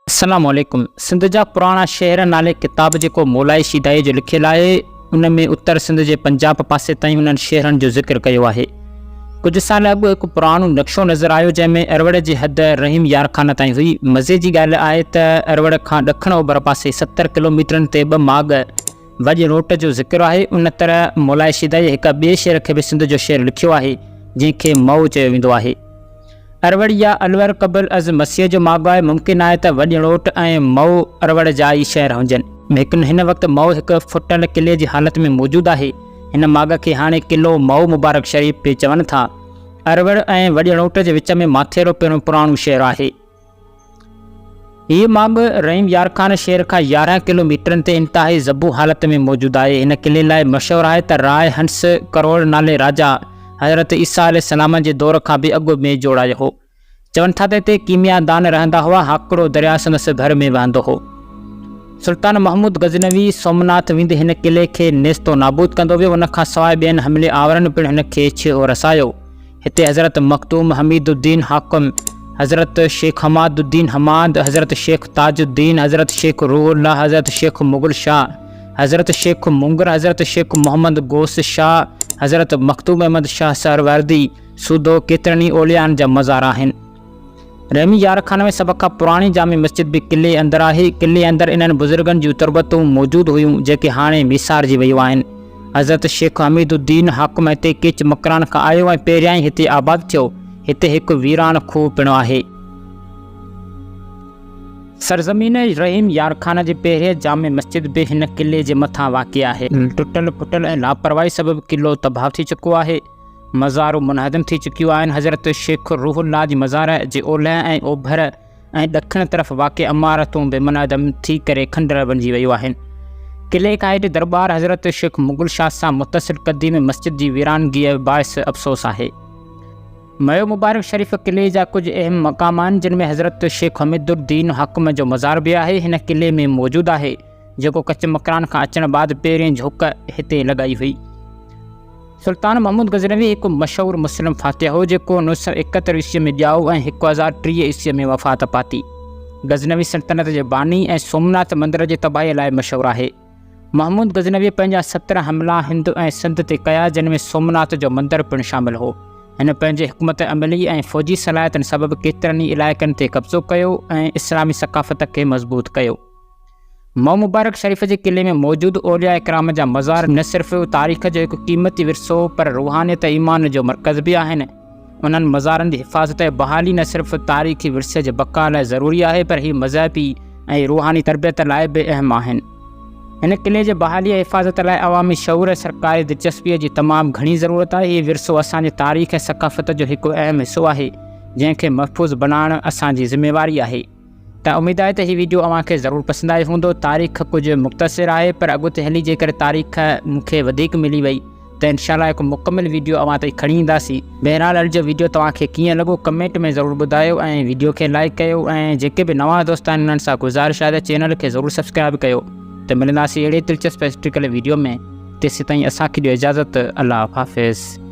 السلام عليڪم سنڌ جا پراڻا شهر نالي ڪتاب جيڪو مولائي شيدائي جو لکيل آهي ان ۾ اتر سنڌ جي پنجاب پاسي تائين انهن شهرن جو ذڪر ڪيو آهي. ڪجهه سال اڳ هڪ پراڻو نقشو نظر آيو جنهن ۾ اروڙ جي حد رحيم يار خان تائين هئي. مزي جي ڳالهه آهي ته اروڙ کان ڏکڻ اوڀر پاسي 70 ڪلوميٽرن تي ٻه ماڳ وڄ روٽ جو ذڪر آهي. ان طرح مولائي شيدائي هڪ ٻئي شهر کي به سنڌ جو شهر لکيو آهي جنهن کي مئو چيو ويندو آهي. اروڙ يا الور قبل از مسيح جو ماڳ آهي، ممڪن آهي ته وڏيڻوٽ ۽ مئو اروڙ جا ئي شهر هجن. هن وقت مئو هڪ ڦٽل قلعي جي حالت ۾ موجود آهي. هن ماڳ کي هاڻي قلعو مئو مبارڪ شريف به چون ٿا. اروڙ ۽ وڏيڻوٽ جي وچ ۾ ماٿيلو پڻ پراڻو شهر آهي. هيء ماڳ رحيم يار خان شهر کان 11 ڪلو ميٽرن تي انتهائي زبون حالت ۾ موجود آهي. هن قلعي لاء مشهور آهي ته راء هنس ڪروڙ نالي راجا حضرت عيسيٰ عليه السلام جي دور کان به اڳ ۾ جوڙايو هو. چون ٿا ته هتي ڪيميا دان رهندا هئا، هاڪڙو درياء سندس ڀر ۾ وهندو هو. سلطان محمود غزنوي سومناٿ ويندي هن قلعي کي نيست و نابود ڪندو ويو. ان کان سواء ٻين حملي آورن پڻ هن کي ڇيهو رسايو. هتي حضرت مخدوم حميد الدين حاڪم، حضرت شيخ حماد الدين حماد، حضرت شيخ تاج الدين، حضرت شيخ روح الله، حضرت شيخ مغل شاهه، حضرت شيخ مونگر، حضرت شيخ محمد غوث شاهه، حضرت مخدوم احمد شاهه سهروردي سوڌو ڪيترن ئي اوليائن جا مزار آهن. رحمي يار خان ۾ سڀ کان پراڻي جامع مسجد به قلعي اندر آهي. قلعي اندر انهن بزرگن جون تربتون موجود هيون، جيڪي هاڻي ميسارجي ويون آهن. حضرت شيخ حميد الدين حاڪم هتي ڪيچ مڪران کان آيو ۽ پهريائين هتي آباد ٿيو. هتي هڪ ويران کوهه پڻ آهي. سرزمين رحيم يار خان جي پهرين جامع مسجد به هن قلعي جي مٿان واقع آهي. ٽٽل ڦٽل ۽ لاپرواهي سبب قلعو تباهه ٿي چڪو آهي. مزارون منهدم ٿي چڪيون آهن. حضرت شيخ روح الله جي مزار جي اولهه ۽ اوڀر ۽ ڏکڻ طرف واقع عمارتون به منهدم ٿي ڪري کنڊر بنجي ويون آهن. قلعي کان هيٺ درٻار حضرت شيخ مغل شاهه سان متصل قديم مسجد جي ويرانگيء باعث افسوس آهي. ميو مبارڪ شريف قلعي جا ڪجهه اهم مقام آهن، جن ۾ حضرت شيخ حميد الدين حاڪم جو مزار به آهي. هن قلعي ۾ موجود آهي، جيڪو ڪچ مڪران کان اچڻ بعد پهرين جهوڪ هتي لڳائي هئي. سلطان محمود غزنوي هڪ مشهور مسلم فاتح هو، جيڪو 971 عيسويء ۾ ڄائو ۽ 1030 عيسويء ۾ وفات پاتي. غزنوي سلطنت جي باني ۽ سومناٿ مندر جي تباهيء لاء مشهور آهي. محمود غزنويء پنهنجا 17 حملا هند ۽ سنڌ تي ڪيا، جن ۾ سومناٿ جو مندر پڻ شامل هو. هن پنهنجي حڪمت عملي ۽ فوجي صلاحيتن سبب ڪيترن ئي علائقن تي قبضو ڪيو ۽ اسلامي ثقافت کي مضبوط ڪيو. مئو مبارڪ شريف جي قلعي ۾ موجود اولياء ڪرام جا مزار نه صرف تاريخ جو هڪ قيمتي ورثو پر روحانيت ۽ ايمان جو مرڪز به آهن. انهن مزارن جي حفاظت ۽ بحالي نه صرف تاريخي ورثي جي بقا لاء ضروري آهي پر هي مذهبي ۽ روحاني تربيت لاء به اهم آهن. هن قلعي جي بحالي ۽ حفاظت لاء عوامي شعور ۽ سرڪاري دلچسپيء جي تمام گهڻي ضرورت آهي. هي ورثو اسان جي تاريخ ۽ ثقافت جو هڪ اهم حصو آهي، جنهن کي محفوظ بڻائڻ اسان جي ذميواري آهي. ته اميد آهي ته هي ويڊيو اوهان کي ضرور پسند آيو هوندو. تاريخ ڪجهه مختصر آهي پر اڳتي هلي جيڪر تاريخ مون کي وڌيڪ ملي وئي ته انشاء الله هڪ مڪمل ويڊيو اوهان تائين کڻي اينداسين. بهرحال اڄ جو ويڊيو توهان کي ڪيئن لڳو ڪمينٽ ۾ ضرور ٻڌايو ۽ ويڊيو کي لائيڪ ڪيو ۽ جيڪي به نوان دوست آهن انهن سان گذارش آهي ته چينل کي ضرور سبسڪرائب ڪيو ته ملنداسين اهڙي دلچسپ هسٽريڪل ويڊيو ۾ تيسيتائين اسان کي ڏيو اجازت الله حافظ.